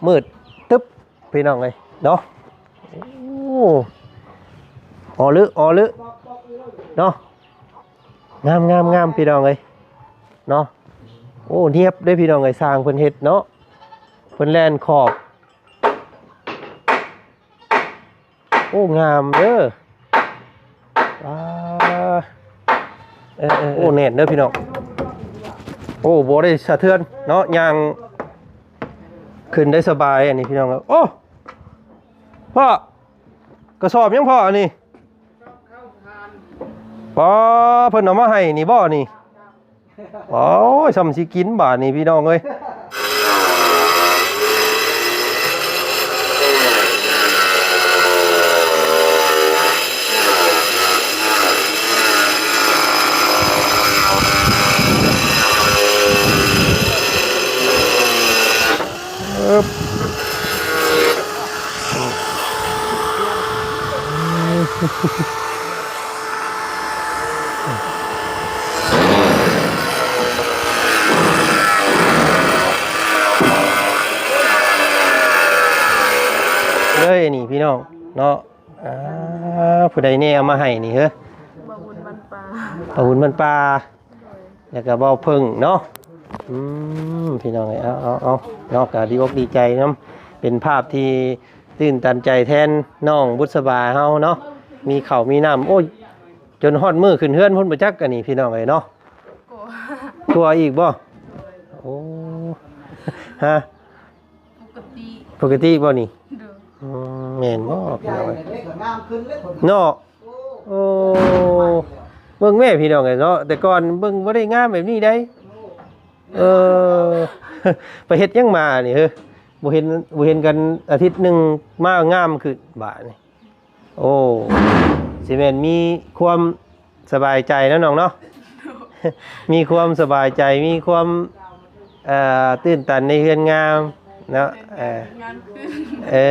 ມືດຕຶບພີ່ນ້ອງເອີຍເນາະ. ໂອ້ ອໍລຶ ອໍລຶເນາະ. ງາມໆໆ ພີ່ນ້ອງເອີຍເນາະ. ໂອ້ ນຽບເດ້ພີ່ນ້ອງເອີຍ ຊ່າງເພິ່ນເຮັດເນາະ ເພິ່ນແລ່ນຂອບ. ໂອ້ ງາມເດີ. ອ່າ ເອີໆໆ ໂອ້ ແໜ້ນເດີພີ່ນ້ອງ. ໂອ້ ບໍ່ໄດ້ສະເທືອນເນາະ ຍ່າງຂຶ້ນໄດ້ສະບາຍອັນນີ້ພີ່ນ້ອງ. ໂອ້ ພໍ່ ກະສອບຫຍັງພໍ່ອັນນີ້? ປໍ ເພິ່ນເອົາມາໃຫ້ນີ້ບໍ່ນີ້? ໂອ້ຍ ຊ່ຳຊິກິນບາດນີ້ພີ່ນ້ອງເອີຍ. ເລີຍນີ້ພີ່ນ້ອງເນາະ. ອ່າ ຜູ້ໃດແນ່ເອົາມາໃຫ້ນີ້ເຮີ? ບ່າວບຸນບ້ານປ່າ ບ່າວບຸນບ້ານປ່າ ແລ້ວກໍບ່າວເພິ່ງເນາະ. ອືມ ພີ່ນ້ອງເອີຍ ເອົາ ເອົາ ເອົາເນາະ ກໍດີອົກດີໃຈນຳ ເປັນພາບທີ່ຕື່ນຕັນໃຈແທນນ້ອງບຸດສະບາເຮົາເນາະ. ມີເຂົ້າມີນ້ຳ ໂອ້ຍ ຈົນຮອດມື້ຂຶ້ນເຮືອນພຸ້ນບໍ່ຈັກ ອັນນີ້ພີ່ນ້ອງເອີຍເນາະ. ກົວ ກົວອີກບໍ່? ໂອ້ ຮະ ປົກກະຕິ ປົກກະຕິບໍ່ນີ້? ໂດຍ ອືມ ແມ່ນບໍ່ພີ່ນ້ອງເອີຍເນາະ? ໂອ້ ເບິ່ງແມ່ພີ່ນ້ອງເອີຍເນາະ ແຕ່ກ່ອນເບິ່ງບໍ່ໄດ້ງາມແບບນີ້ໃດ. ເອີ ໄປເຮັດຫຍັງມານີ້ເຮີ? ບໍ່ເຫັນ ບໍ່ເຫັນກັນອາທິດໜຶ່ງ ມາງາມຂຶ້ນບາດນີ້. ໂອ້ ຊິແມ່ນມີຄວາມສະບາຍໃຈເນາະນ້ອງເນາະ ມີຄວາມສະບາຍໃຈ ມີຄວາມ ເອີ ຕື່ນຕັນໃນເຮືອນງາມເນາະ. ເອີ ງາມຂຶ້ນ ເອີ.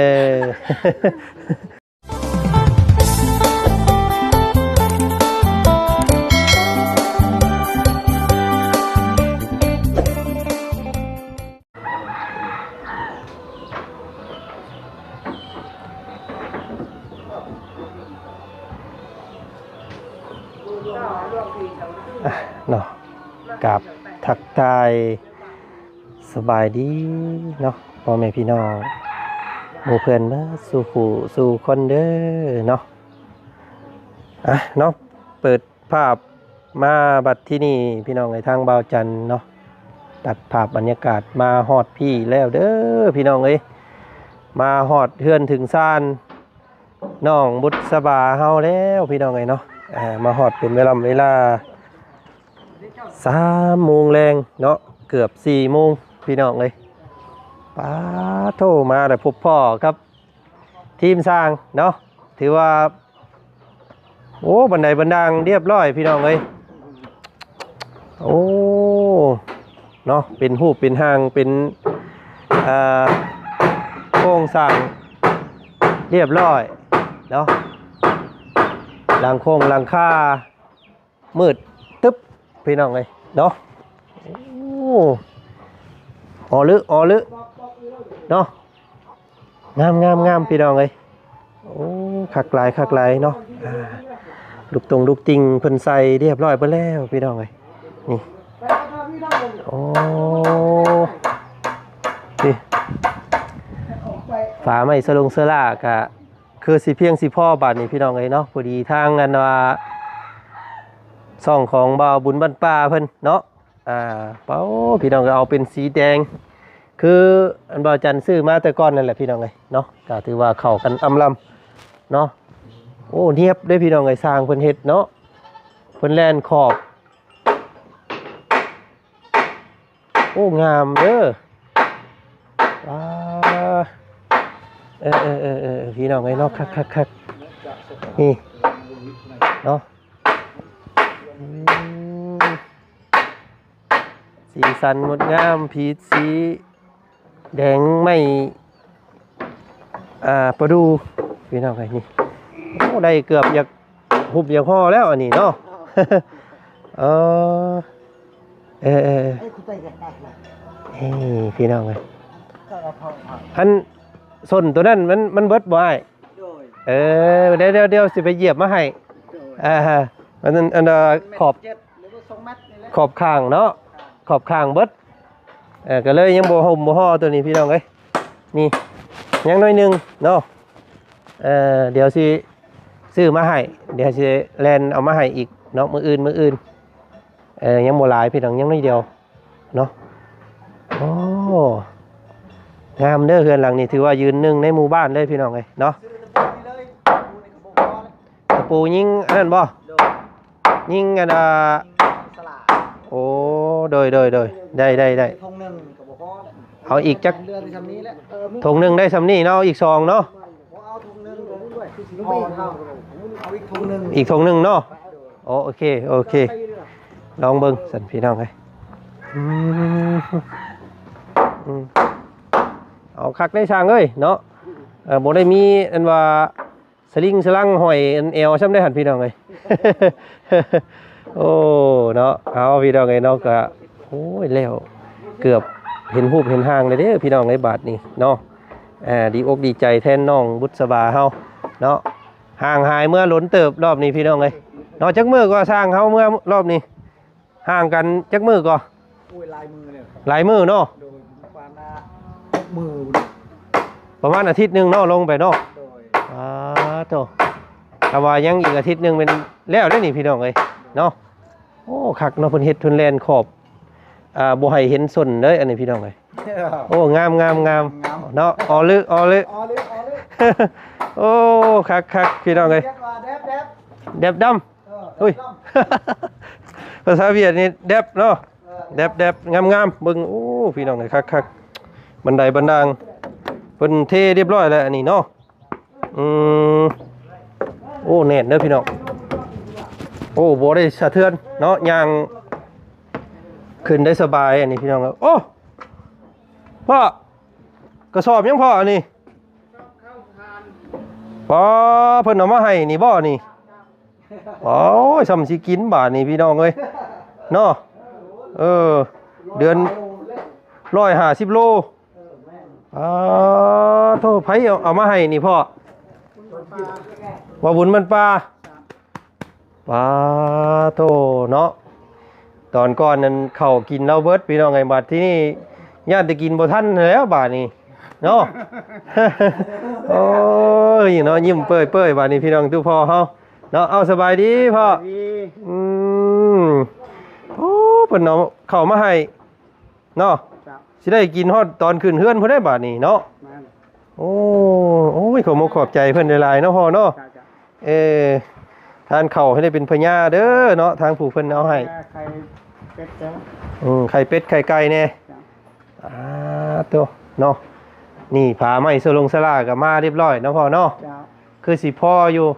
ອ່ະ ເນາະ ກາບທັກທາຍສະບາຍດີເນາະ ພໍ່ແມ່ພີ່ນ້ອງ ໝູ່ເພື່ອນເບິດສູ່ຜູ້ສູ່ຄົນເດີເນາະ. ອ່ະ ເນາະ ເປີດ ພາບມາບັດທີ່ນີ້ພີ່ນ້ອງເອີຍ ທາງບ່າວຈັນເນາະ ຕັດພາບບັນຍາກາດມາຮອດພີ້ແລ້ວເດີພີ່ນ້ອງເອີຍ ມາຮອດເຮືອນເຖິງຊານນ້ອງບຸດສະບາເຮົາແລ້ວພີ່ນ້ອງເອີຍເນາະ. ອ່າ ມາຮອດເປັນເວລາ ເວລາສາມໂມງແລງເນາະ ເກືອບສີ່ໂມງພີ່ນ້ອງເອີຍ. ປາໂທ້ ມາແລ້ວພົບພໍ້ກັບ ທີມຊ່າງເນາະ ຖືວ່າ ໂອ້ ບັນໄດບັນດາງລຽບລ້ອຍພີ່ນ້ອງເອີຍ. ໂອ້ ເນາະ ເປັນຮູບເປັນຮ່າງ ເປັນ ອ່າ ໂຄງສ້າງລຽບລ້ອຍເນາະ ຫຼັງຄົງຫຼັງຄາ ມືດຕຶບພີ່ນ້ອງເອີຍເນາະ. ໂອ້ ອໍລຶ ອໍລຶເນາະ ງາມໆໆ ພີ່ນ້ອງເອີຍ. ໂອ້ ຄັກຫຼາຍ ຄັກຫຼາຍເນາະ. ອ່າ ລູກຕົງລູກຕິ່ງເພິ່ນໃສ່ລຽບລ້ອຍເບິດແລ້ວພີ່ນ້ອງເອີຍ ນີ້. ໂອ້ ນີ້ ຝາໄມ້ສະຫຼົງສະຫຼາກະ ຄືຊິພຽງຊິພໍບາດນີ້ພີ່ນ້ອງເອີຍເນາະ. ພໍດີທາງອັນວ່າຊ່ອງຂອງບ່າວບຸນບ້ານປ່າເພິ່ນເນາະ ອ່າ ເປົາ ພີ່ນ້ອງເອີຍ ເອົາເປັນສີແດງ ຄືອັນບ່າວຈັນຊື້ມາແຕ່ກ່ອນນັ້ນແຫຼະພີ່ນ້ອງເອີຍເນາະ. ກໍຖືວ່າເຂົ້າກັນອຳລຳເນາະ. ໂອ້ ນຽບເດ້ພີ່ນ້ອງເອີຍ ຊ່າງເພິ່ນເຮັດເນາະ ເພິ່ນແລ່ນຂອບ ໂອ້ ງາມເດີ. ວ້າ ເອີໆໆໆ ພີ່ນ້ອງເອີຍເນາະ ຄັກໆໆ ນີ້ເນາະ. ອືມ ສີສັນງົດງາມ ຜີດສີແດງໄມ້ ອ່າ ປະດູ່ພີ່ນ້ອງເອີຍ ນີ້. ໂອ້ ໄດ້ເກືອບຢາກຫຸບຢາກຫໍ່ແລ້ວອັນນີ້ເນາະ. ເອີ ເອີໆໆ ເອີ ພີ່ນ້ອງເອີຍ ອັນສົ້ນໂຕນັ້ນມັນ ມັນເບິດບໍ່ອ້າຍ? ໂດຍ ເອີ ດຽວ ດຽວ ດຽວຊິໄປຢຽບມາໃຫ້ ໂດຍ ອ່າ ອັນນັ້ນ ອັນ ຂອບ ເຈັດ ຫຼືວ່າສອງແມັດນີ້ແຫຼະ ຂອບຂ້າງເນາະ ຂອບຂ້າງເບິດ ເອີ ກໍເລີຍຍັງບໍ່ຫຸ້ມບໍ່ຫໍ່ໂຕນີ້ພີ່ນ້ອງເອີຍ ນີ້ ຍັງໜ້ອຍໜຶ່ງເນາະ ເອີ ດຽວຊິຊື້ມາໃຫ້ ດຽວຊິແລ່ນເອົາມາໃຫ້ອີກເນາະ ມື້ອື່ນ ມື້ອື່ນ ເອີ ຍັງບໍ່ຫຼາຍພີ່ນ້ອງ ຍັງໜ້ອຍດຽວ ເນາະ ໂອ້ ງາມເດີ ເຮືອນຫຼັງນີ້ຖືວ່າຢືນໜຶ່ງໃນໝູ່ບ້ານເລີຍພີ່ນ້ອງເອີຍເນາະ ຕະປູຍິງອັນນັ້ນບໍ່ ໂດຍ ຍິງອັນ ອ່າ ສະຫຼາ ໂອ້ ໂດຍ ໂດຍ ໂດຍ ໄດ້ ໄດ້ ໄດ້ ຖົງໜຶ່ງກໍບໍ່ພໍແລ້ວ ເອົາອີກຈັກ ເຫຼືອແຕ່ຊ່ຳນີ້ແຫຼະ ຖົງໜຶ່ງໄດ້ຊ່ຳນີ້ເນາະ ເອົາອີກສອງເນາະ ບໍ່ເອົາຖົງໜຶ່ງ ເອົາອີກຖົງໜຶ່ງ ອີກຖົງໜຶ່ງເນາະ ໂອເຄ ໂອເຄ ລອງເບິ່ງຊັ້ນພີ່ນ້ອງເອີຍ ອືມ ອືມ ເອົາຄັກໄດ໋ຊ່າງເອີຍເນາະ ເອີ ບໍ່ໄດ້ມີອັນວ່າສະລິງສະລັງຫ້ອຍອັນແອວຊ່ຳໄດ໋ຫັ້ນພີ່ນ້ອງເອີຍ ໂອ້ ເນາະ ເອົາພີ່ນ້ອງເອີຍເນາະ ກະ ໂອ້ຍ ແລ້ວ ເກືອບເຫັນຮູບເຫັນຮ່າງແລ້ວເດີພີ່ນ້ອງເອີຍ ບາດນີ້ເນາະ ອ່າ ດີອົກດີໃຈແທນນ້ອງບຸດສະບາເຮົາເນາະ ຫ່າງຫາຍເມືອດົນເຕີບລອບນີ້ພີ່ນ້ອງເອີຍເນາະ ຈັກມື້ກວ່າຊ່າງເຮົາເມືອລອບນີ້ ຫ່າງກັນຈັກມື້ກໍ? ໂອ້ຍ ຫຼາຍມື້ແລ້ວ ຫຼາຍມື້ເນາະ ໂດຍ ປະມານຫົກມື້ ປະມານອາທິດໜຶ່ງເນາະ ລົງໄປເນາະ ໂດຍ ອ່າ ໂຕ ຖ້າວ່າຍັງອີກອາທິດໜຶ່ງແມ່ນແລ້ວເດ້ນີ້ພີ່ນ້ອງເອີຍເນາະ ໂອ້ ຄັກເນາະ ເພິ່ນເຮັດເພິ່ນແລ່ນຂອບ ອ່າ ບໍ່ໃຫ້ເຫັນສົ້ນເລີຍ ອັນນີ້ພີ່ນ້ອງເອີຍ ໂອ້ ງາມ ງາມ ງາມ ງາມ ເນາະ ອໍລຶ ອໍລຶ ອໍລຶ ອໍລຶ ໂອ້ ຄັກ ຄັກ ພີ່ນ້ອງເອີຍ ຮຽກວ່າແດບ ແດບ ແດບດຳ ເອີ ອຸ້ຍ ແດບດຳ ພາສາຫວຽດນີ້ແດບເນາະ ເອີ ແດບ ແດບ ງາມ ງາມ ເບິ່ງ ໂອ້ ພີ່ນ້ອງເອີຍ ຄັກ ຄັກ ບັນໄດບັນດາງ ເພິ່ນເທຮຽບຮ້ອຍແລ້ວ ອັນນີ້ເນາະ ອືມ ໂອ້ ແໜ້ນເດີພີ່ນ້ອງ ໂອ້ ບໍ່ໄດ້ສະເທືອນເນາະ ຍ່າງຂຶ້ນໄດ້ສະບາຍ ອັນນີ້ພີ່ນ້ອງ ໂອ້ ພໍ່ ກະສອບຫຍັງພໍ່ອັນນີ້? ອໍ ເພິ່ນເອົາມາໃຫ້ນີ້ບໍ່ນີ້? ໂອ້ຍ ຊ່ຳຊິກິນບາດນີ້ພີ່ນ້ອງເອີຍ ເນາະ ເອີ ເດືອນ ຮ້ອຍຫ້າສິບໂລ ອາ ໂທ້ ໃຜເອົາ ເອົາມາໃຫ້ນີ້ພໍ່? ວ່າບຸນມັນປ່າ ປາໂທ້ເນາະ ຕອນກ່ອນນັ້ນເຂົ້າກິນລາວເບິດພີ່ນ້ອງເອີຍ ບັດທີນີ້ຢ້ານແຕ່ກິນບໍ່ທັນແລ້ວບາດນີ້ເນາະ ໂອ້ຍເນາະ ຍິ້ມເປີ້ຍໆ ບາດນີ້ພີ່ນ້ອງ ຕູ້ພໍ່ເຮົາເນາະ ເອົາ ສະບາຍດີພໍ່ ສະບາຍດີ ອືມ ໂອ້ ເພິ່ນເອົາເຂົ້າມາໃຫ້ ເນາະ ເຈົ້າ ຊິໄດ້ກິນຮອດຕອນຂຶ້ນເຮືອນພຸ້ນເດ້ບາດນີ້ເນາະ ແມ່ນ ໂອ້ ໂອ້ຍ ຂອບມົກຂອບໃຈເພິ່ນຫຼາຍໆເນາະພໍ່ເນາະ ເຈົ້າ ເຈົ້າ ເອີ ທານເຂົ້າໃຫ້ໄດ້ເປັນພະຍາເດີເນາະ ທາງຜູ້ເພິ່ນເອົາໃຫ້ ໄຂ່ເປັດເຈົ້າ ອືມ ໄຂ່ເປັດໄຂ່ໄກ່ແດ່ ເຈົ້າ ອາ ໂຕ ເນາະ ນີ້ຜ້າໄມ້ໂຊລົງສາລາກໍມາຮຽບຮ້ອຍເນາະພໍ່ເນາະ ເຈົ້າ ຄືຊິພໍຢູ່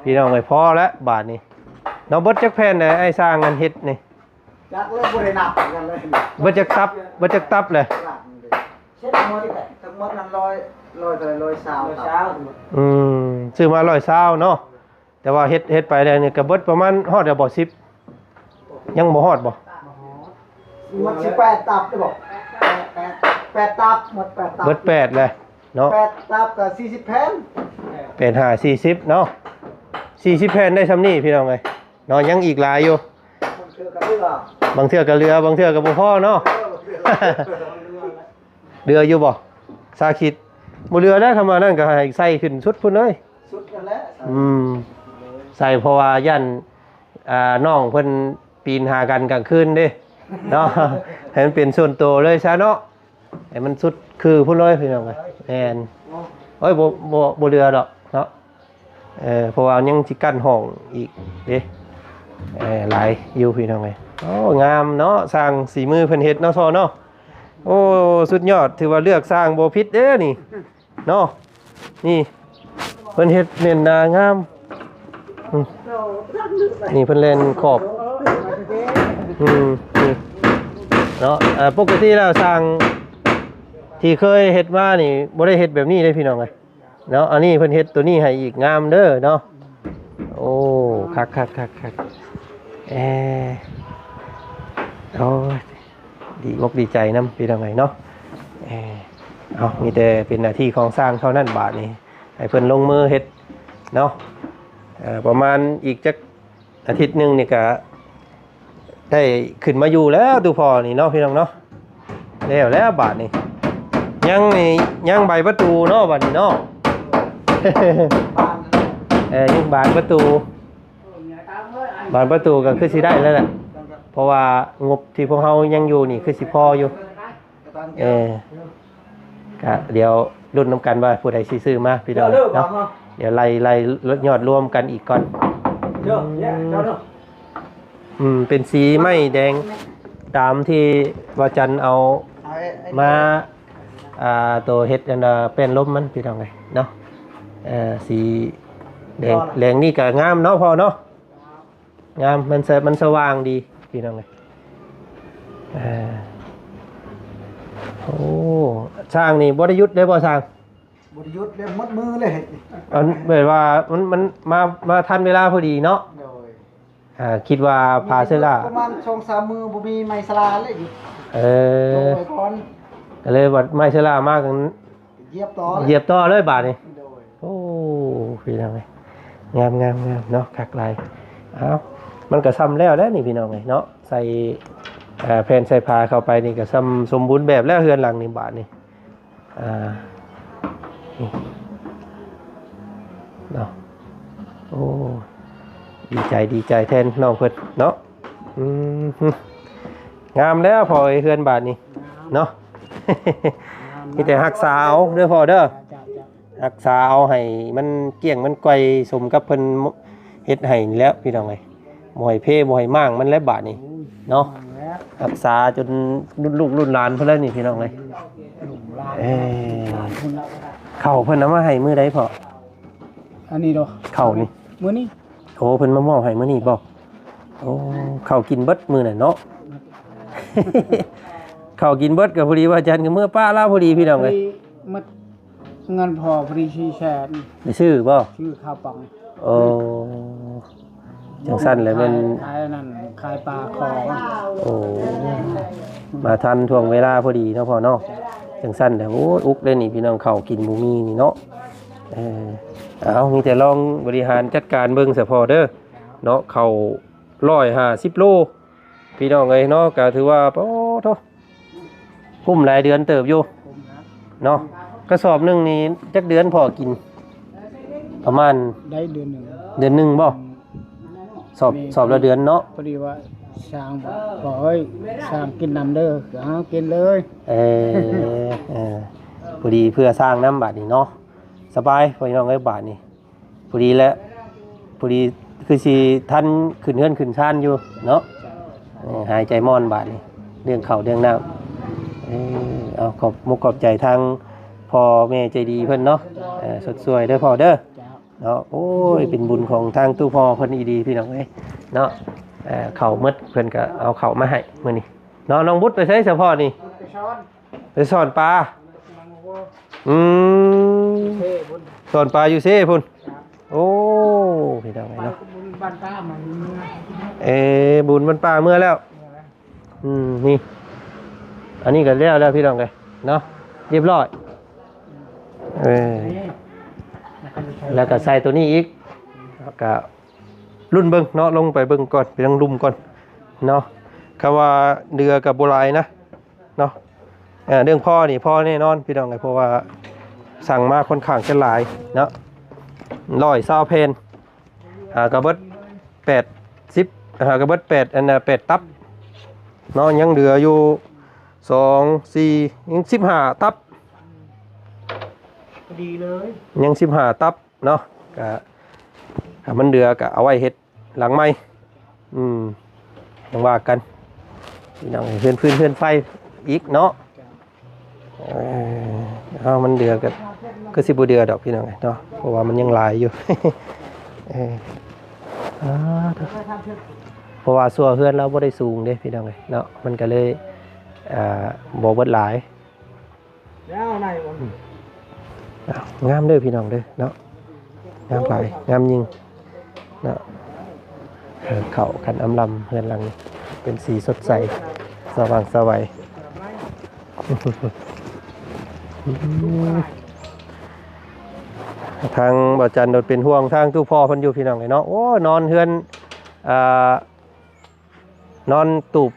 ພີ່ນ້ອງເອີຍ ພໍແລ້ວບາດນີ້ເນາະ ເບິດຈັກແຜ່ນແລ້ວ ອ້າຍຊ່າງອັນເຮັດນີ້ ຈັກແລ້ວ ບໍ່ໄດ້ນັບກັນເລີຍ ເບິດຈັກຕັບ ເບິດຈັກຕັບແລ້ວ ເຊັດໝົດນີ້ແຫຼະ ທັງໝົດນັ້ນຮ້ອຍ ຮ້ອຍເທົ່າໃດ ຮ້ອຍຊາວ ຮ້ອຍຊາວ ອືມ ຊື້ມາຮ້ອຍຊາວເນາະ ແຕ່ວ່າເຮັດ ເຮັດໄປແລ້ວນີ້ກໍເບິດປະມານຮອດແລ້ວບໍ່ ສິບ ຍັງບໍ່ຮອດບໍ່? ໝົດສິບແປດຕັບໄດ້ບໍ່? ແປດ ແປດຕັບ ໝົດແປດຕັບ ເບິດແປດແລ້ວເນາະ ແປດຕັບກໍສີ່ສິບແຜ່ນ ແປດຫ້າສີ່ສິບເນາະ ສີ່ສິບແຜ່ນໄດ້ຊ່ຳນີ້ພີ່ນ້ອງເອີຍ ເນາະ ຍັງອີກຫຼາຍຢູ່ ບາງເທື່ອກໍເຫຼືອ ບາງເທື່ອກໍເຫຼືອ ບາງເທື່ອກໍບໍ່ພໍເນາະ ເອີ ບາງເທື່ອກໍເຫຼືອ ເຫຼືອຢູ່ບໍ່? ສາຄິດ ບໍ່ເຫຼືອແລ້ວ ຄຳວ່ານັ້ນກໍໃຫ້ໃສ່ຂຶ້ນສຸດພຸ້ນເລີຍ ສຸດນັ້ນແຫຼະ ອືມ ໃສ່ ເພາະວ່າຢ້ານ ອ່າ ນ້ອງເພິ່ນປີນຫາກັນກາງຄືນເດ້ເນາະ ໃຫ້ມັນເປັນສ່ວນໂຕເລີຍຊະເນາະ ໃຫ້ມັນສຸດຄືພຸ້ນເລີຍພີ່ນ້ອງເອີຍ ແມ່ນ ໂອ້ຍ ບໍ່ ບໍ່ ບໍ່ເຫຼືອດອກເນາະ ເອີ ເພາະວ່າຍັງຊິກັ້ນຫ້ອງອີກເດ້ ເອີ ຫຼາຍຢູ່ພີ່ນ້ອງເອີຍ ໂອ້ ງາມເນາະ ຊ່າງສີມືເພິ່ນເຮັດເນາະ ຊໍເນາະ ໂອ້ ສຸດຍອດ ຖືວ່າເລືອກຊ່າງບໍ່ຜິດເດ້ນີ້ ເນາະ ນີ້ ເພິ່ນເຮັດແໜ້ນໜາງາມ ອືມ ນີ້ເພິ່ນແລ່ນຂອບ ອືມ ນີ້ເນາະ ເອີ ປົກກະຕິແລ້ວຊ່າງທີ່ເຄີຍເຮັດມານີ້ ບໍ່ໄດ້ເຮັດແບບນີ້ເດ້ພີ່ນ້ອງເອີຍ ເນາະ ອັນນີ້ເພິ່ນເຮັດໂຕນີ້ໃຫ້ອີກ ງາມເດີເນາະ ໂອ້ ຄັກໆໆໆ ເອີ ໂອ້ຍ ດີອົກດີໃຈນຳພີ່ນ້ອງເອີຍເນາະ ເອີ ເອົາ ມີແຕ່ເປັນໜ້າທີ່ຂອງຊ່າງເທົ່ານັ້ນ ບາດນີ້ໃຫ້ເພິ່ນລົງມືເຮັດເນາະ. ເອີ ປະມານອີກຈັກອາທິດໜຶ່ງນີ້ກະໄດ້ຂຶ້ນມາຢູ່ແລ້ວ ຕູ່ພໍ່ນີ້ເນາະ ພີ່ນ້ອງເນາະ. ແລ້ວແລ້ວບາດນີ້ ຍັງນີ້ ຍັງບານປະຕູເນາະ ບາດນີ້ເນາະ. ເອີ ຍັງບານປະຕູ ບານປະຕູກໍຄືຊິໄດ້ແລ້ວແຫຼະ ເພາະວ່າງົບທີ່ພວກເຮົາຍັງຢູ່ນີ້ຄືຊິພໍຢູ່. ເອີ ກະດຽວລຸ້ນນຳກັນວ່າຜູ້ໃດຊິຊື້ມາ ພີ່ນ້ອງເນາະ. ດຽວໄລ່ ໄລ່ຍອດລວມກັນອີກກ່ອນ. ອືມ ເປັນສີໄມ້ແດງ ຕາມທີ່ວ່າຈັນເອົາມາ ອ່າ ໂຕເຮັດອັນນ່າແປ້ນລົມມັນ ພີ່ນ້ອງເອີຍເນາະ. ເອີ ສີແດງ ແດງນີ້ກະງາມເນາະພໍ່ເນາະ. ງາມ ມັນສະ ມັນສະຫວ່າງດີ ພີ່ນ້ອງເອີຍ. ເອີ ໂອ້ ຊ່າງນີ້ບໍ່ໄດ້ຢຸດເລີຍບໍ່ຊ່າງ? ບໍ່ໄດ້ຢຸດເລີຍ ໝົດມື້ເລີຍ. ອັນແບບວ່າມັນ ມັນມາ ມາທັນເວລາພໍດີເນາະ. ໂດຍ ອ່າ ຄິດວ່າພາເຊື້ອລາ ປະມານສອງສາມມື້ບໍ່ມີໄມ້ສະລາເລີຍ. ເອີ ໂດຍ ກ່ອນ ກໍເລີຍວ່າໄມ້ເຊື້ອລາມາກັນ ຢຽບຕໍ່ເລີຍ ຢຽບຕໍ່ເລີຍບາດນີ້. ໂດຍ ໂອ້ ພີ່ນ້ອງເອີຍ ງາມໆໆເນາະ ຄັກຫຼາຍ. ເອົ້າ ມັນກໍຊ່ຳແລ້ວແຫຼະນີ້ ພີ່ນ້ອງເອີຍເນາະ. ໃສ່ ເອີ ແຜ່ນໃສ່ຜ້າເຂົ້າໄປນີ້ກໍຊ່ຳສົມບູນແບບແລ້ວ ເຮືອນຫຼັງນີ້ບາດນີ້. ອ່າ ນີ້ເນາະ ໂອ້ ດີໃຈ ດີໃຈແທນນ້ອງເພິ່ນເນາະ. ອືມ ງາມແລ້ວພໍ່ເອີຍ ເຮືອນບາດນີ້ເນາະ. ມີແຕ່ຮັກສາເອົາເດີພໍ່ເດີ ເຈົ້າ ເຈົ້າ ຮັກສາເອົາໃຫ້ມັນກ້ຽງມັນກ່ອຍ ສົມກັບເພິ່ນເຮັດໃຫ້ນີ້ແຫຼະ ພີ່ນ້ອງເອີຍ. ບໍ່ໃຫ້ເພ ບໍ່ໃຫ້ມ້າງມັນແຫຼະບາດນີ້ເນາະ. ຮັກສາຈົນລຸ້ນລູກລຸ້ນຫຼານພຸ້ນແຫຼະນີ້ ພີ່ນ້ອງເອີຍ. ເອີ ເຂົ້າເພິ່ນເອົາມາໃຫ້ມື້ໃດພໍ່? ອັນນີ້ເນາະ ເຂົ້ານີ້ ມື້ນີ້. ໂອ້ ເພິ່ນມາມອບໃຫ້ມື້ນີ້ບໍ່? ໂອ້ ເຂົ້າກິນເບິດມື້ນັ້ນເນາະ. ເຂົ້າກິນເບິດ ກໍພໍດີວ່າຈັນກໍເມືອປະລາວພໍດີ ພີ່ນ້ອງເອີຍ. ໝົດເງິນພໍ່ພໍດີສີ່ແສນ. ໄປຊື້ບໍ່? ຊື້ເຂົ້າປອງ. ໂອ້ ຈັ່ງຊັ້ນແຫຼະແມ່ນ ຂາຍ ຂາຍນັ້ນ ຂາຍປາຂໍ. ໂອ້ ມາທັນຊ່ວງເວລາພໍດີເນາະພໍ່ເນາະ. ຈັ່ງຊັ້ນແຫຼະ ໂອ້ຍ ອຸກເດ້ນີ້ ພີ່ນ້ອງ ເຂົ້າກິນບໍ່ມີນີ້ເນາະ. ເອີ ເອົາ ມີແຕ່ລອງບໍລິຫານຈັດການເບິ່ງສະພໍ່ເດີເນາະ. ເຂົ້າຮ້ອຍຫ້າສິບໂລ ພີ່ນ້ອງເອີຍເນາະ ກໍຖືວ່າ ໂອ້ໂທ້ ກຸ້ມຫຼາຍເດືອນເຕີບຢູ່ເນາະ. ກະສອບໜຶ່ງນີ້ຈັກເດືອນພໍກິນ? ປະມານ ໄດ້ເດືອນໜຶ່ງ. ເດືອນໜຶ່ງບໍ່? ອືມ ສອບ ແມ່ນ ສອບລະເດືອນເນາະ. ພໍດີວ່າຊ່າງ ພໍ່ເອີຍ ຊ່າງກິນນຳເດີ ເອົາກິນເລີຍ. ເອີ ເອີ ພໍດີເພື່ອຊ່າງນຳບາດນີ້ເນາະ. ສະບາຍ ພີ່ນ້ອງເອີຍ ບາດນີ້ ພໍດີແຫຼະ ພໍດີຄືຊິທັນຂຶ້ນເຮືອນຂຶ້ນຊານຢູ່ເນາະ. ເອີ ຫາຍໃຈມ່ອນບາດນີ້ ເລື່ອງເຂົ້າເລື່ອງນ້ຳ. ເອີ ເອົາ ຂອບມຸກຂອບໃຈທາງພໍ່ແມ່ໃຈດີເພິ່ນເນາະ. ເອີ ຊົດຊ່ວຍເດີພໍ່ເດີ ເຈົ້າ ເນາະ. ໂອ້ຍ ເປັນບຸນຂອງທາງຕູ້ພໍ່ເພິ່ນອີ່ຫຼີ ພີ່ນ້ອງເອີຍເນາະ. ເອີ ເຂົ້າໝົດ ເພິ່ນກໍເອົາເຂົ້າມາໃຫ້ມື້ນີ້ເນາະ. ນ້ອງບຸດໄປໃສສະພໍ່ນີ້? ໄປສອນ ໄປສອນປາ. ອືມ ເຊພຸ້ນ ສອນປາຢູ່ເຊພຸ້ນ. ໂອ້ ພີ່ນ້ອງເອີຍເນາະ ບຸນບ້ານປ້າມາ ເອີ ບຸນບ້ານປ້າເມືອແລ້ວ. ອືມ ນີ້ ອັນນີ້ກໍແລ້ວແລ້ວ ພີ່ນ້ອງເອີຍເນາະ ຮຽບຮ້ອຍ. ເອີ ແລ້ວກໍໃສ່ໂຕນີ້ອີກ ກໍລຸ້ນເບິ່ງເນາະ ລົງໄປເບິ່ງກ່ອນ ໄປທາງລຸ່ມກ່ອນເນາະ. ຄຳວ່າເດືອກໍບໍ່ຫຼາຍນະ ເນາະ. ເອີ ເລື່ອງພໍນີ້ພໍແນ່ນອນ ພີ່ນ້ອງເອີຍ ເພາະວ່າສັ່ງມາຄ່ອນຂ້າງຈະຫຼາຍເນາະ ຮ້ອຍຊາວແຜ່ນ. ອ່າ ກະເບິດແປດສິບ ອ່າ ກະເບິດແປດ ອັນນ່າ ແປດຕັບເນາະ. ຍັງເຫຼືອຢູ່ສອງ ສີ່ ຍັງສິບຫ້າຕັບ ພໍດີເລີຍ ຍັງສິບຫ້າຕັບເນາະ. ກະ ຖ້າມັນເຫຼືອກະເອົາໄວ້ເຮັດ ຫຼັງໃໝ່ ອືມ ຈັ່ງວ່າກັນ ພີ່ນ້ອງເອີຍ ເຮືອນຟືນເຮືອນໄຟອີກເນາະ. ເອີ ເອົາ ມັນເດືອກໍ ຄືຊິບໍ່ເດືອດອກ ພີ່ນ້ອງເອີຍເນາະ ເພາະວ່າມັນຍັງຫຼາຍຢູ່. ເອີ ອ່າ ເພາະວ່າຊົ່ວເຮືອນລາວບໍ່ໄດ້ສູງເດ້ ພີ່ນ້ອງເອີຍເນາະ ມັນກໍເລີຍ ອ່າ ບໍ່ເບິດຫຼາຍ. ແລ້ວໃນ ອືມ ອ້າວ ງາມເດີພີ່ນ້ອງເດີເນາະ ງາມຫຼາຍ ໂອ້ຍ ງາມຍິ່ງເນາະ. ເອີ ເຂົ້າກັນອຳລຳ ເຮືອນຫຼັງນີ້ເປັນສີສົດໃສ ສະຫວ່າງສະໄຫວ. ທາງບ່າວຈັນໂດດເປັນຫ່ວງທາງຕູ້ພໍ່ເພິ່ນຢູ່ ພີ່ນ້ອງເອີຍເນາະ. ໂອ້ ນອນເຮືອນ ອ່າ ນອນຕູບ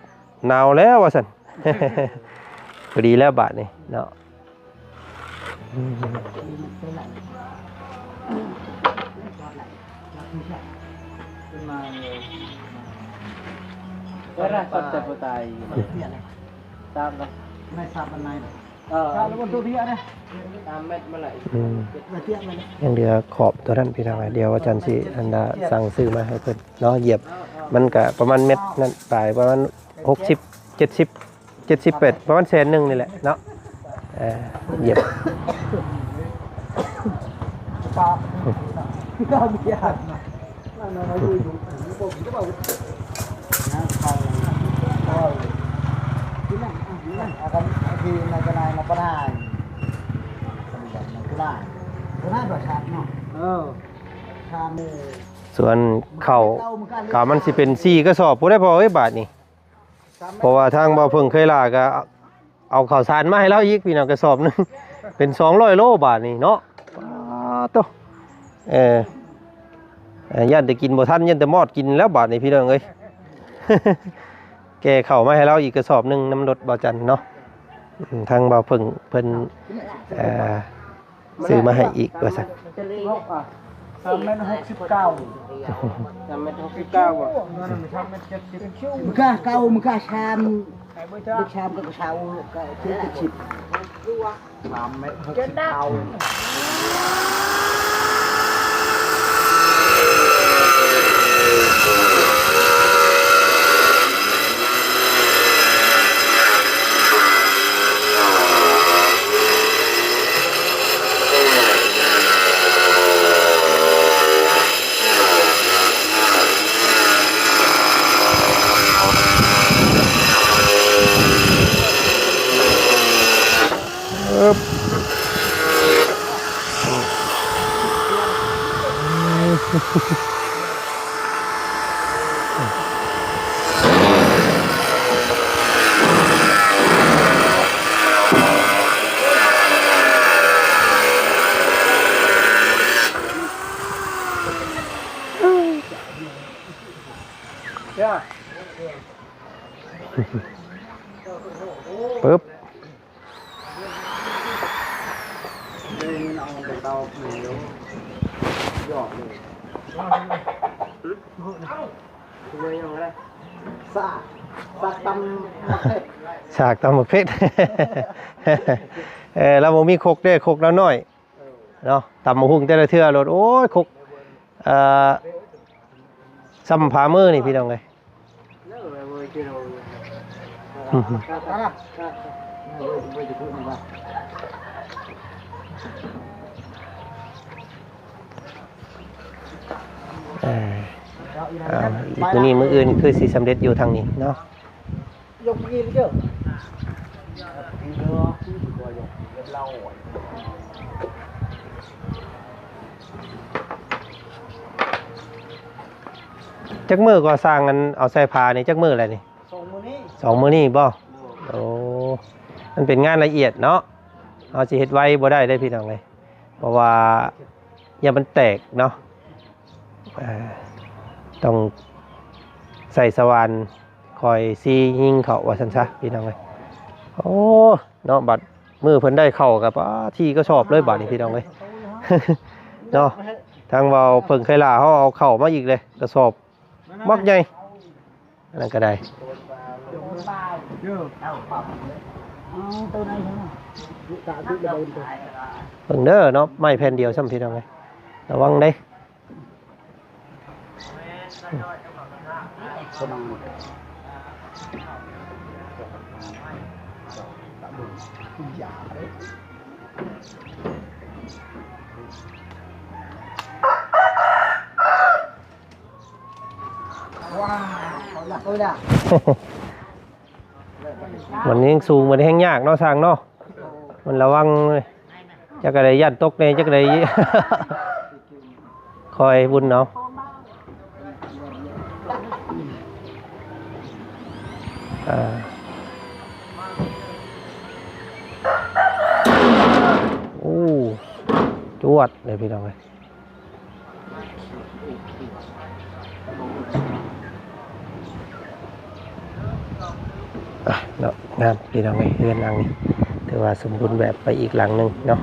ໜາວແລ້ວວ່າຊັ້ນ. ພໍດີແລ້ວບາດນີ້ເນາະ. ອືມ ຍັງເຫຼືອຂອບຕົວນັ້ນ ພີ່ນ້ອງ. ດຽວອາຈານຊິອັນນ່າສັ່ງຊື້ມາໃຫ້ເພິ່ນເນາະ. ຢຽບມັນກະປະມານແມັດນັ້ນປາຍ ປະມານຫົກສິບ ເຈັດສິບ ເຈັດສິບແປດ ປະມານແສນໜຶ່ງນີ້ແຫຼະເນາະ. ເອີ ຢຽບ ສ່ວນເຂົ້າກະມັນຊິເປັນສີ່ກະສອບພຸ້ນແຫຼະພໍ່ເອີຍບາດນີ້. ເພາະວ່າທາງບ່າວເຜິ້ງເຄີຍລາກະເອົາເຂົ້າສານມາໃຫ້ລາວອີກ ພີ່ນ້ອງ ກະສອບໜຶ່ງ ເປັນສອງຮ້ອຍໂລບາດນີ້ເນາະ. ປາດໂທ້ ເອີ ຢ້ານແຕ່ກິນບໍ່ທັນ ຢ້ານແຕ່ມອດກິນແລ້ວບາດນີ້ ພີ່ນ້ອງເອີຍ. ແກ່ເຂົ້າມາໃຫ້ລາວອີກກະສອບໜຶ່ງນຳລົດບ່າວຈັນເນາະ. ອືມ ທາງບ່າວເຜິ້ງເພິ່ນ ເອີ ຊື້ມາໃຫ້ອີກວ່າຊັ້ນ. ສາມແມັດຫົກສິບເກົ້າ ສາມແມັດຫົກສິບເກົ້າບໍ່? ມື້ກະເກົ່າ ມື້ກະຊາມ ເດັກຊາມກະເຊົາກະເຈັດສິບ ສາມແມັດຫົກສິບເກົ້າ. ປຶບ. ສາກ ສາກຕຳໝາກເຜັດ ສາກຕຳໝາກເຜັດ. ເອີ ລາວບໍ່ມີຄົກເດ້ ຄົກລາວນ້ອຍເນາະ. ຕຳໝາກຫຸ່ງແຕ່ລະເທື່ອໂລດ ໂອ້ຍ ຄົກ ເອີ ສ່ຳຝ່າມືນີ້ ພີ່ນ້ອງເອີຍ. ເອີ ເອົາ ອີກມື້ນີ້ມື້ອື່ນຄືຊິສຳເລັດຢູ່ທາງນີ້ເນາະ. ຈັກມື້ກໍ່ສ້າງ ອັນເອົາໃສ່ຝານີ້ ຈັກມື້ແລ້ວນີ້? ສອງມື້ນີ້ ສອງມື້ນີ້ບໍ່? ໂດຍ. ໂອ້ ມັນເປັນງານລະອຽດເນາະ ເຮົາຊິເຮັດໄວບໍ່ໄດ້ເດ້ພີ່ນ້ອງເອີຍ ເພາະວ່າຢ້ານມັນແຕກເນາະ. ເອີ ຕ້ອງໃສ່ສະຫວ່ານ ຄ່ອຍຊີ້ຍິງເຂົ້າວ່າຊັ້ນຊະ ພີ່ນ້ອງເອີຍ. ໂອ້ ເນາະ ບັດມື້ເພິ່ນໄດ້ເຂົ້າກະປາ ສີ່ກະສອບເລີຍບາດນີ້ ພີ່ນ້ອງເອີຍ ເນາະ. ທາງເວົ້າເພິ່ງໄຄລາເຮົາເອົາເຂົ້າມາອີກເລີຍ ກະສອບບັກໃຫຍ່ ອັນນັ້ນກະໄດ້. ເບິ່ງເດີເນາະ ໄມ້ແຜ່ນດຽວຊ້ຳ ພີ່ນ້ອງເອີຍ ລະວັງເດ້. ມັນແຮ່ງສູງ ມັນແຮ່ງຍາກເນາະ ຊ່າງເນາະ ມັນລະວັງເລີຍ. ຈັກກະໄດ້ຢ້ານຕົກແດ່ ຈັກກະໄດ້ ຄອຍບຸນເອົາ ອ່າ. ຈວດເລີຍພີ່ນ້ອງເອີຍ. ອ່ະເນາະ ງາມພີ່ນ້ອງເອີຍ ເຮືອນຫຼັງນີ້ຖືວ່າສົມບູນແບບໄປອີກຫຼັງໜຶ່ງເນາະ.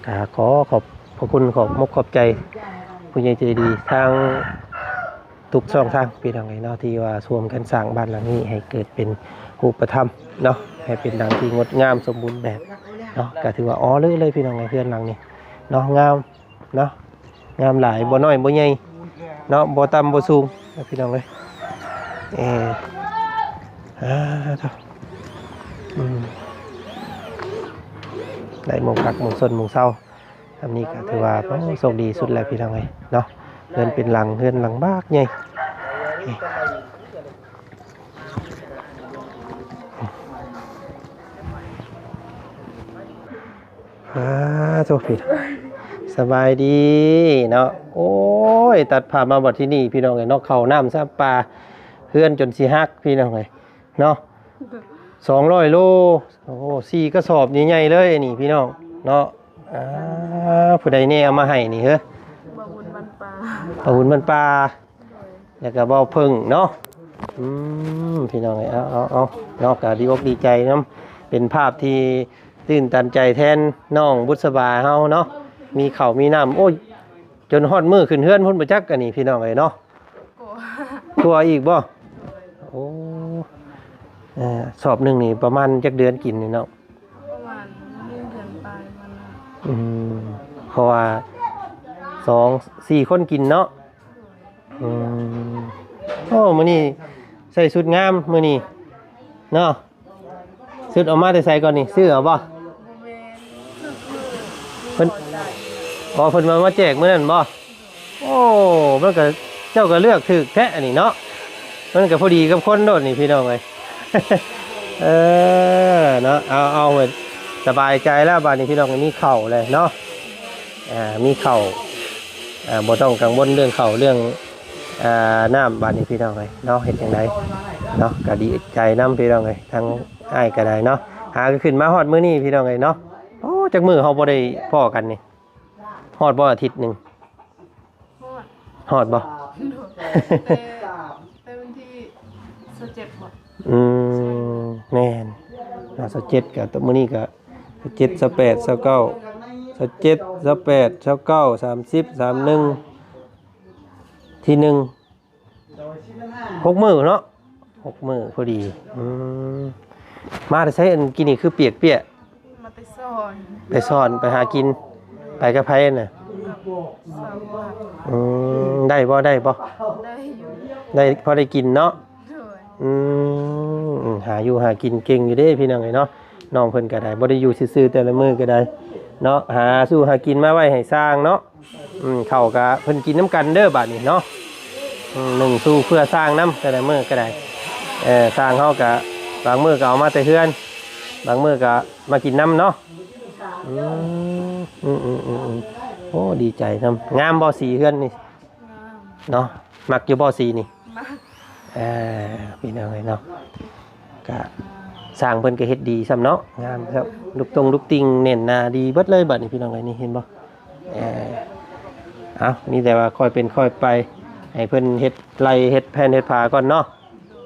ກະຂໍຂອບພະຄຸນ ຂອບມົກຂອບໃຈຜູ້ໃຫຍ່ໃຈດີທາງ ທຸກຊ່ອງທາງພີ່ນ້ອງເອີຍເນາະ ທີ່ວ່າຮ່ວມກັນສ້າງບ້ານຫຼັງນີ້ໃຫ້ເກີດເປັນຮູບປະທຳເນາະ ໃຫ້ເປັນດັ່ງທີ່ງົດງາມສົມບູນແບບເນາະ. ກະຖືວ່າອໍເລີເລີຍພີ່ນ້ອງເອີຍ ເຮືອນຫຼັງນີ້ເນາະ ງາມເນາະ ງາມຫຼາຍ ບໍ່ນ້ອຍບໍ່ໃຫຍ່ເນາະ ບໍ່ຕ່ຳບໍ່ສູງເນາະ ພີ່ນ້ອງເອີຍ. ເອີ ອ່າ ໂທ້ ອືມ ໄດ້ໝ່ອງພັກໝ່ອງຊົນໝ່ອງເຊົາ ອັນນີ້ກໍຖືວ່າ ໂອ້ ໂຊກດີສຸດແລ້ວພີ່ນ້ອງເອີຍເນາະ. ເຮືອນເປັນຫຼັງ ເຮືອນຫຼັງບັກໃຫຍ່. ອ່າ ໂທ້ ສະບາຍດີເນາະ. ໂອ້ຍ ຕັດພາບມາບັດທີ່ນີ້ພີ່ນ້ອງເອີຍເນາະ ເຂົ້ານ້ຳຊຳປາ ເຮືອນຈົນຊິຫັກພີ່ນ້ອງເອີຍເນາະ. ສອງຮ້ອຍໂລ ໂອ້ ສີ່ກະສອບໃຫຍ່ໆເລີຍນີ້ພີ່ນ້ອງເນາະ. ອ່າ ຜູ້ໃດແນ່ເອົາມາໃຫ້ນີ້ເຮີ? ບ່າວບຸນບ້ານປ່າ ບ່າວບຸນບ້ານປ່າ ໂດຍ ແລ້ວກໍບ່າວເຜິ້ງເນາະ. ອືມ ພີ່ນ້ອງເອີຍ ເອົາ ເອົາ ເອົາເນາະ ກໍດີອົກດີໃຈນຳ ເປັນພາບທີ່ຕື່ນຕັນໃຈແທນນ້ອງບຸດສະບາເຮົາເນາະ. ມີເຂົ້າມີນ້ຳ ໂອ້ຍ ຈົນຮອດມື້ຂຶ້ນເຮືອນພຸ້ນບໍ່ຈັກ ອັນນີ້ພີ່ນ້ອງເອີຍເນາະ. ກວ່າ ກວ່າອີກບໍ່? ໂອ້ ເອີ ສອບໜຶ່ງນີ້ປະມານຈັກເດືອນກິນນີ້ເນາະ? ປະມານໜຶ່ງເດືອນປາຍມັນນະ. ອືມ ເພາະວ່າສອງ ສີ່ຄົນກິນເນາະ. ອືມ ໂອ້ ມື້ນີ້ໃສ່ຊຸດງາມມື້ນີ້ເນາະ. ຊຸດເອົາມາແຕ່ໃສກ່ອນນີ້? ຊື້ເອົາບໍ່? ບໍ່ແມ່ນ ເພິ່ນ ອໍ ເພິ່ນວ່າມາແຈກມື້ນັ້ນບໍ່? ໂອ້ ມັນກໍ ເຈົ້າກໍເລືອກຖືກແທ້ອັນນີ້ເນາະ. ມັນກໍພໍດີກັບຄົນໂລດນີ້ພີ່ນ້ອງເອີຍ. ເອີ ເນາະ ເອົາ ເອົາ ສະບາຍໃຈແລ້ວບາດນີ້ພີ່ນ້ອງ ມີເຂົ້າແລ້ວເນາະ. ອ່າ ມີເຂົ້າ ອ່າ ບໍ່ຕ້ອງກັງວົນເລື່ອງເຂົ້າເລື່ອງ ອ່າ ນ້ຳ ບາດນີ້ພີ່ນ້ອງເອີຍເນາະ. ເຮັດຈັ່ງໃດເນາະ ກໍດີໃຈນຳພີ່ນ້ອງເອີຍ ທາງອ້າຍກໍໄດ້ເນາະ. ຫາກໍຂຶ້ນມາຮອດມື້ນີ້ພີ່ນ້ອງເອີຍເນາະ. ໂອ້ ຈັກມື້ເຮົາບໍ່ໄດ້ພໍ້ກັນນີ້? ຮອດບໍ່ອາທິດໜຶ່ງ? ຮອດ ຮອດບໍ່? ໂດຍ ແຕ່ ແຕ່ວັນທີຊາວເຈັດບໍ່? ອືມ ແມ່ນເນາະ ຊາວເຈັດ ກໍມື້ນີ້ກໍຊາວເຈັດ ຊາວແປດ ຊາວເກົ້າ ຊາວເຈັດ ຊາວແປດ ຊາວເກົ້າ ສາມສິບ ສາມສິບເອັດ ທີໜຶ່ງ ຫົກມື້ເນາະ ຫົກມື້ພໍດີ. ອືມ ມາແຕ່ໃສ ອັນກີ້ນີ້ຄືປຽກໆ? ມາແຕ່ສອນ ໄປສອນ ໄປຫາກິນ ໄປກັບໃຜນະ? ກັບສາວກວາດ. ອືມ ໄດ້ບໍ່ ໄດ້ບໍ່? ໄດ້ຢູ່ ໄດ້ ພໍໄດ້ກິນເນາະ. ໂດຍ ອືມ ຫາຢູ່ຫາກິນເກັ່ງຢູ່ເດ້ພີ່ນ້ອງເອີຍເນາະ. ນ້ອງເພິ່ນກໍໄດ້ ບໍ່ໄດ້ຢູ່ຊື່ໆ ແຕ່ລະມື້ກໍໄດ້ເນາະ ຫາສູ່ຫາກິນມາໄວ້ໃຫ້ຊ່າງເນາະ. ອືມ ເຂົ້າກະເພິ່ນກິນນຳກັນເດີບາດນີ້ເນາະ. ອືມ ໜຶ່ງສູ່ເພື່ອຊ່າງນຳ ແຕ່ລະມື້ກໍໄດ້. ເອີ ຊ່າງເຮົາກະບາງມື້ກໍເອົາມາແຕ່ເຮືອນ ບາງມື້ກໍມາກິນນຳເນາະ. ອືມ ອືມໆໆ ໂອ້ ດີໃຈນຳ. ງາມບໍ່ສີເຮືອນນີ້? ງາມ ເນາະ ມັກຢູ່ບໍ່ສີນີ້? ມັກ. ເອີ ພີ່ນ້ອງເອີຍເນາະ ກະຊ່າງເພິ່ນກະເຮັດດີຊ້ຳເນາະ ງາມຊ້ຳ ລູກຕົງລູກຕິ່ງແໜ້ນໜາດີເບິດເລີຍບາດນີ້ ພີ່ນ້ອງເອີຍ ນີ້ເຫັນບໍ່? ເອີ ເອົາ ມີແຕ່ວ່າຄ່ອຍເປັນຄ່ອຍໄປ ໃຫ້ເພິ່ນເຮັດໄລ່ເຮັດແຜ່ນເຮັດຝາກ່ອນເນາະ.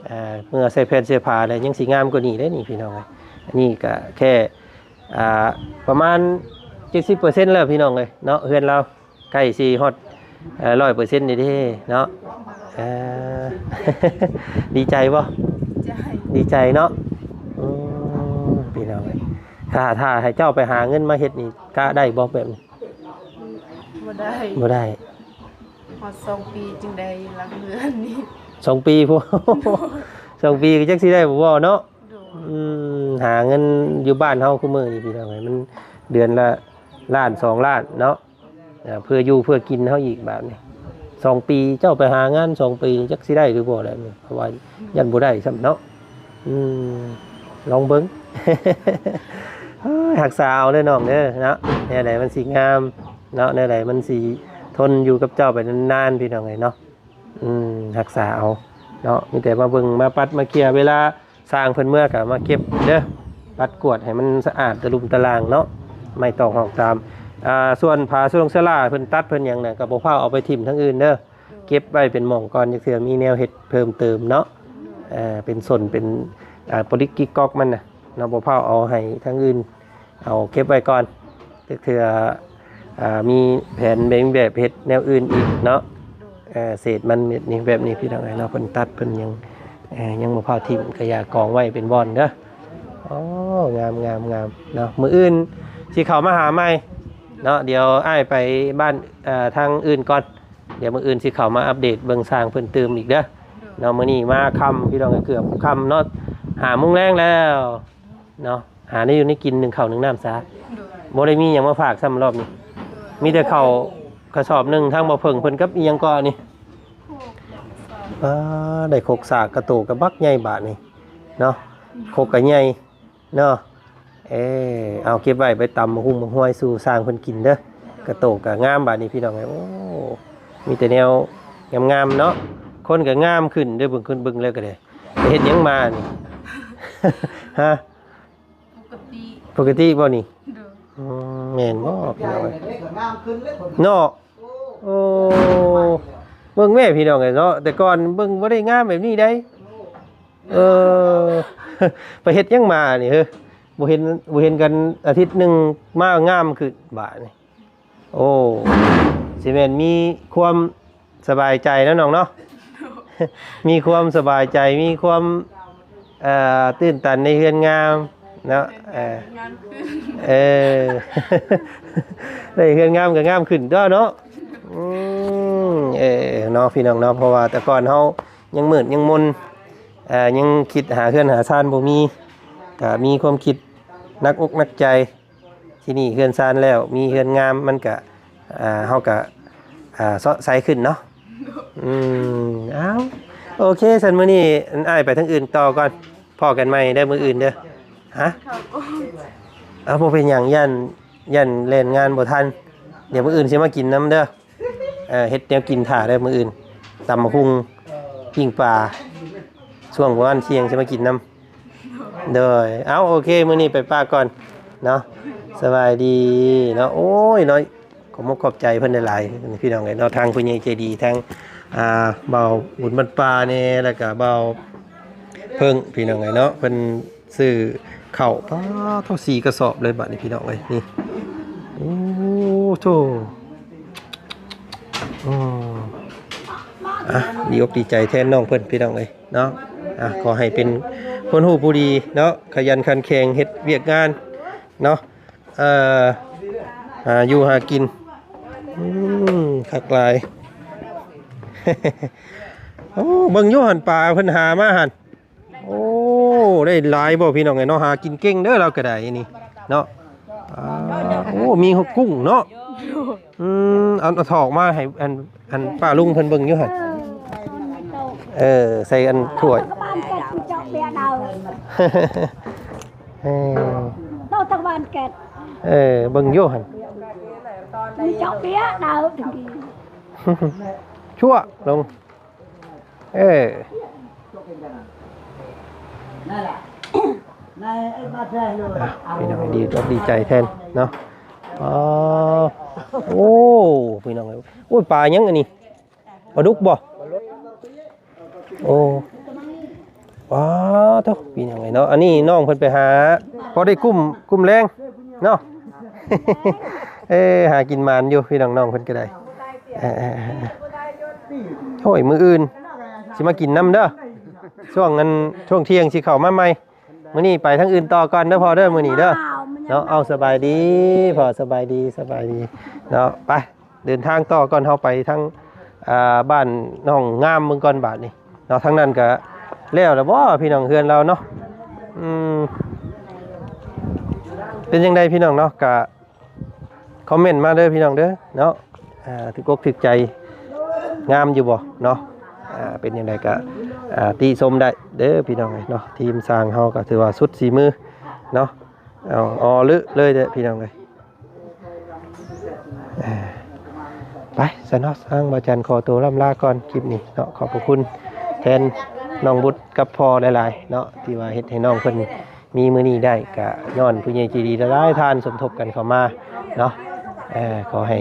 ເອີ ເມື່ອໃສ່ແຜ່ນໃສ່ຝາແລ້ວຍັງຊິງາມກວ່ານີ້ເດ້ນີ້ ພີ່ນ້ອງເອີຍ. ອັນນີ້ກະແຄ່ ອ່າ ປະມານເຈັດສິບເປີເຊັນແລ້ວ ພີ່ນ້ອງເອີຍເນາະ ເຮືອນລາວ ໃກ້ຊິຮອດ ເອີ ຮ້ອຍເປີເຊັນນີ້ເດ້ເນາະ. ເອີ ດີໃຈບໍ່? ໃຈ ດີໃຈເນາະ. ອືມ ພີ່ນ້ອງເອີຍ ຖ້າ ຖ້າໃຫ້ເຈົ້າໄປຫາເງິນມາເຮັດນີ້ ກະໄດ້ບໍ່ແບບນີ້? ບໍ່ໄດ້ ບໍ່ໄດ້. ຮອດສອງປີຈຶ່ງໄດ້ຫຼັງເຮືອນນີ້. ສອງປີພຸ້ນ ສອງປີກໍຈັກຊິໄດ້ບໍ່ເນາະ. ໂດຍ ອືມ ຫາເງິນຢູ່ບ້ານເຮົາຄູ່ມື້ນີ້ ພີ່ນ້ອງເອີຍ ມັນເດືອນລະລ້ານສອງລ້ານເນາະ. ເພື່ອຢູ່ເພື່ອກິນເຮົາອີກບາດນີ້ ສອງປີ ເຈົ້າໄປຫາງານສອງປີ ຈັກຊິໄດ້ຫຼືບໍ່ແຫຼະ ເພາະວ່າຢ້ານບໍ່ໄດ້ຊ້ຳເນາະ. ອືມ ລອງເບິ່ງ ເອີຍ ຮັກສາເອົາເດີນ້ອງເດີເນາະ. ແນວໃດມັນຊິງາມເນາະ ແນວໃດມັນຊິທົນຢູ່ກັບເຈົ້າໄປນານໆ ພີ່ນ້ອງເອີຍເນາະ. ອືມ ຮັກສາເອົາເນາະ ມີແຕ່ມາເບິ່ງມາປັດມາເຄຍ ເວລາຊ່າງເພິ່ນເມືອກໍມາເກັບເດີ ປັດກວາດໃຫ້ມັນສະອາດຕະລຸ່ມຕະລ່າງເນາະ ໄມ້ຕອກຫອກຕາມ. ອ່າ ສ່ວນຜ້າສະຫຼົງສະຫຼາເພິ່ນຕັດເພິ່ນຫຍັງນະ ກໍບໍ່ພາວເອົາໄປຖິ້ມທາງອື່ນເດີ ເກັບໄວ້ເປັນໝ່ອງກ່ອນ ຈັກເທື່ອມີແນວເຮັດເພີ່ມເຕີມເນາະ. ເອີ ເປັນສົ້ນເປັນ ອ່າ ປະລິກກິກກອກມັນນະເນາະ ບໍ່ພາວເອົາໃຫ້ທາງອື່ນ ເອົາເກັບໄວ້ກ່ອນ ຈັກເທື່ອ ອ່າ ມີແຜນແບບເຮັດແນວອື່ນອີກເນາະ. ເອີ ເສດມັນແບບນີ້ ແບບນີ້ ພີ່ນ້ອງເອີຍເນາະ ເພິ່ນຕັດເພິ່ນຫຍັງ ເອີ ຍັງບໍ່ພາວຖິ້ມ ກະຢ່າກອງໄວ້ເປັນບ່ອນເດີ. ໂອ້ ງາມໆໆເນາະ ມື້ອື່ນຊິເຂົ້າມາຫາໃໝ່ເນາະ. ດຽວອ້າຍໄປບ້ານ ເອີ ທາງອື່ນກ່ອນ ດຽວມື້ອື່ນຊິເຂົ້າມາອັບເດດເບິ່ງຊ່າງເພິ່ນຕື່ມອີກເດີເນາະ. ມື້ນີ້ມາຄ່ຳ ພີ່ນ້ອງເອີຍ ເກືອບຄ່ຳເນາະ ຫ້າໂມງແລງແລ້ວເນາະ. ຫາແນວຢູ່ແນວກິນ ໜຶ້ງເຂົ້າໜຶ້ງນ້ຳຊະ ໂດຍ ບໍ່ໄດ້ມີຫຍັງມາຝາກຊ້ຳລອບນີ້ ໂດຍ ມີແຕ່ເຂົ້າກະສອບໜຶ່ງ ທາງບໍ່ເພິ່ງເພິ່ນກັບອີ່ຫຍັງກໍອັນນີ້ ໂອ້ ປາ ໄດ້ຄົກສາກ ກະໂຕກະບັກໃຫຍ່ບາດນີ້ເນາະ ຄົກກະໃຫຍ່ເນາະ. ເອີ ເອົາເກັບໄວ້ໄປຕຳໝາກຫຸ່ງໝາກຫວຍສູ່ຊ່າງເພິ່ນກິນເດີ ກະໂຕກະງາມບາດນີ້ ພີ່ນ້ອງເອີຍ. ໂອ້ ມີແຕ່ແນວງາມໆເນາະ ຄົນກະງາມຂຶ້ນເດີ ເບິ່ງ ເບິ່ງແລ້ວກະໄດ້ ໄປເຮັດຫຍັງມານີ້ ຮະ? ປົກກະຕິ ປົກກະຕິບໍ່ນີ້? ໂດຍ ອືມ ແມ່ນບໍ່ພີ່ນ້ອງເອີຍ ເນາະ? ໂອ້ ເບິ່ງແມ້ພີ່ນ້ອງເອີຍເນາະ ແຕ່ກ່ອນເບິ່ງບໍ່ໄດ້ງາມແບບນີ້ໃດ. ເອີ ໄປເຮັດຫຍັງມານີ້ເຮີ ບໍ່ເຫັນ ບໍ່ເຫັນກັນອາທິດໜຶ່ງ ມາງາມຂຶ້ນບາດນີ້. ໂອ້ ຊິແມ່ນມີຄວາມສະບາຍໃຈເນາະນ້ອງເນາະ ມີຄວາມສະບາຍໃຈ ມີຄວາມ ເອີ ຕື່ນຕັນໃນເຮືອນງາມເນາະ. ເອີ ງາມຂຶ້ນ ເອີ ໄດ້ເຮືອນງາມກໍງາມຂຶ້ນຕົວະເນາະ. ອືມ ເອີ ເນາະ ພີ່ນ້ອງເນາະ ເພາະວ່າແຕ່ກ່ອນເຮົາຍັງມືດຍັງມົນ ເອີ ຍັງຄິດຫາເຮືອນຫາຊານບໍ່ມີ ກໍມີຄວາມຄິດໜັກອົກໜັກໃຈ. ທີ່ນີ້ເຮືອນຊານແລ້ວ ມີເຮືອນງາມ ມັນກະ ອ່າ ເຮົາກະ ອ່າ ເຊາະໃສຂຶ້ນເນາະ. ອືມ ອ້າວ ໂອເຄ ຊັ້ນມື້ນີ້ ອັນ ອ້າຍໄປທາງອື່ນຕໍ່ກ່ອນ ພໍ້ກັນໃໝ່ເດີ ມື້ອື່ນເດີ. ຮະ? ເຂົ້າບໍ່? ເອົາ ບໍ່ເປັນຫຍັງ ຢ້ານ ຢ້ານແລ່ນງານບໍ່ທັນ ດຽວມື້ອື່ນຊິມາກິນນຳເດີ. ເອີ ເຮັດແນວກິນຖ້າເດີມື້ອື່ນ ຕຳບັກຫຸ່ງ ປີ້ງປາ ຊ່ວງປະມານທ່ຽງຊິມາກິນນຳ. ໂດຍ ເອົາ ໂອເຄ ມື້ນີ້ໄປປະກ່ອນເນາະ ສະບາຍດີເນາະ. ໂອ້ຍເນາະ ຂອບມຸກຂອບໃຈເພິ່ນຫຼາຍໆ ພີ່ນ້ອງເອີຍເນາະ ທາງຜູ້ໃຫຍ່ໃຈດີ ທາງ ອ່າ ບ່າວບຸນບັນປ່າແດ່ ແລ້ວກະບ່າວເພິ່ງ ພີ່ນ້ອງເອີຍເນາະ ເພິ່ນ ຊື້ເຂົ້າ ປາໂທ້ ສີ່ກະສອບເລີຍບາດນີ້ ພີ່ນ້ອງເອີຍ ນີ້ ໂອ້ໂທ້ ອືມ ອ່ະ ດີອົກດີໃຈແທນນ້ອງເພິ່ນ ພີ່ນ້ອງເອີຍເນາະ. ອ່ະ ຂໍໃຫ້ເປັນຄົນຮູ້ຜູ້ດີເນາະ ຂະຫຍັນຂັນແຂງ ເຮັດວຽກງານເນາະ ເອີ ຫາຢູ່ຫາກິນ. ອືມ ຄັກຫຼາຍ ໂອ້ ເບິ່ງຢູ່ຫັ້ນ ປາເພິ່ນຫາມາຫັ້ນ ໂອ້ ໄດ້ຫຼາຍບໍ່ ພີ່ນ້ອງເອີຍເນາະ. ຫາກິນເກັ່ງເດີລາວກະໄດ້ນີ້ເນາະ. ອ່າ ໂອ້ ມີຮອດກຸ້ງເນາະ. ອືມ ເອົາ ເອົາຖອກມາໃຫ້ ອັນ ອັນ ປ້າລຸງເພິ່ນເບິ່ງຢູ່ຫັ້ນ. ເອີ ໃສ່ອັນຖ້ວຍ ເອີ ໂຕທາງບ້ານແກດ ເອີ ເບິ່ງຢູ່ຫັ້ນ ມີເຈາະເບຍດາວ ຊົ່ວລົງ. ເອີ ອ່ະ ພີ່ນ້ອງ ດີອົກດີໃຈແທນເນາະ. ອໍ ໂອ້ ພີ່ນ້ອງເອີຍ ໂອ້ຍ ປາຫຍັງອັນນີ້ ປາດຸກບໍ່? ໂອ້ ປາໂທ້ ພີ່ນ້ອງເອີຍເນາະ. ອັນນີ້ນ້ອງເພິ່ນໄປຫາ ພໍໄດ້ກຸ້ມ ກຸ້ມແລງເນາະ. ເອີ ຫາກິນໝານຢູ່ ພີ່ນ້ອງ ນ້ອງເພິ່ນກໍໄດ້. ເອີ ໂອ້ຍ ມື້ອື່ນຊິມາກິນນຳເດີ ຊ່ວງນັ້ນ ຊ່ວງທ່ຽງຊິເຂົ້າມາໃໝ່. ມື້ນີ້ໄປທາງອື່ນຕໍ່ກ່ອນເດີພໍ່ເດີ ມື້ນີ້ເດີເນາະ. ເອົາ ສະບາຍດີພໍ່ ສະບາຍດີ ສະບາຍດີເນາະ. ໄປ ເດີນທາງຕໍ່ກ່ອນ ເຮົາໄປທາງ ອ່າ ບ້ານໜອງງາມເບິ່ງກ່ອນບາດນີ້ເນາະ. ທາງນັ້ນກະແລ້ວລະບໍ່ ພີ່ນ້ອງ ເຮືອນລາວເນາະ. ອືມ ເປັນຈັ່ງໃດພີ່ນ້ອງເນາະ ກະ ຄອມເມັນມາເດີພີ່ນ້ອງເດີເນາະ. ອ່າ ຖືກອົກຖືກໃຈ ງາມຢູ່ບໍ່ເນາະ? ອ່າ ເປັນຈັ່ງໃດກະ ອ່າ ຕິຊົມໄດ້ເດີພີ່ນ້ອງເອີຍເນາະ. ທີມຊ່າງເຮົາກະຖືວ່າສຸດສີມືເນາະ. ເອົາ ອໍ ເລີຍເດີພີ່ນ້ອງເອີຍ. ອ່າ ໄປຊະເນາະ ທາງບ່າວຈັນຂໍໂຕລ່ຳລາກ່ອນຄລິບນີ້ເນາະ. ຂອບພະຄຸນແທນນ້ອງບຸດກັບພໍ່ຫຼາຍໆເນາະ ທີ່ວ່າເຮັດໃຫ້ນ້ອງເພິ່ນ ມີມື້ນີ້ໄດ້ກະຍ້ອນຜູ້ໃຫຍ່ໃຈດີຫຼາຍໆທ່ານສົມທົບກັນເຂົ້າມາເນາະ. ເອີ ຂໍໃຫ້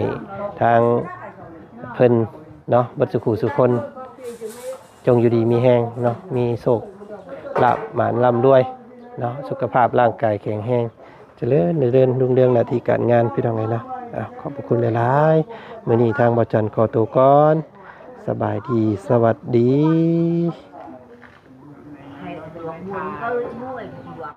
ທາງເພິ່ນເນາະ ເບິດສູ່ຜູ້ສູ່ຄົນ ຈົ່ງຢູ່ດີມີແຮງເນາະ ມີໂຊກລາບໝານລ່ຳລວຍເນາະ ສຸຂະພາບຮ່າງກາຍແຂງແຮງ ຈະເລີນ ຈະເລີນຮຸ່ງເຮືອງໜ້າທີ່ການງານ ພີ່ນ້ອງເອີຍເນາະ. ເອົາ ຂອບພະຄຸນຫຼາຍໆ ມື້ນີ້ທາງບ່າວຈັນຂໍໂຕກ່ອນ ສະບາຍດີ ສະຫວັດດີ.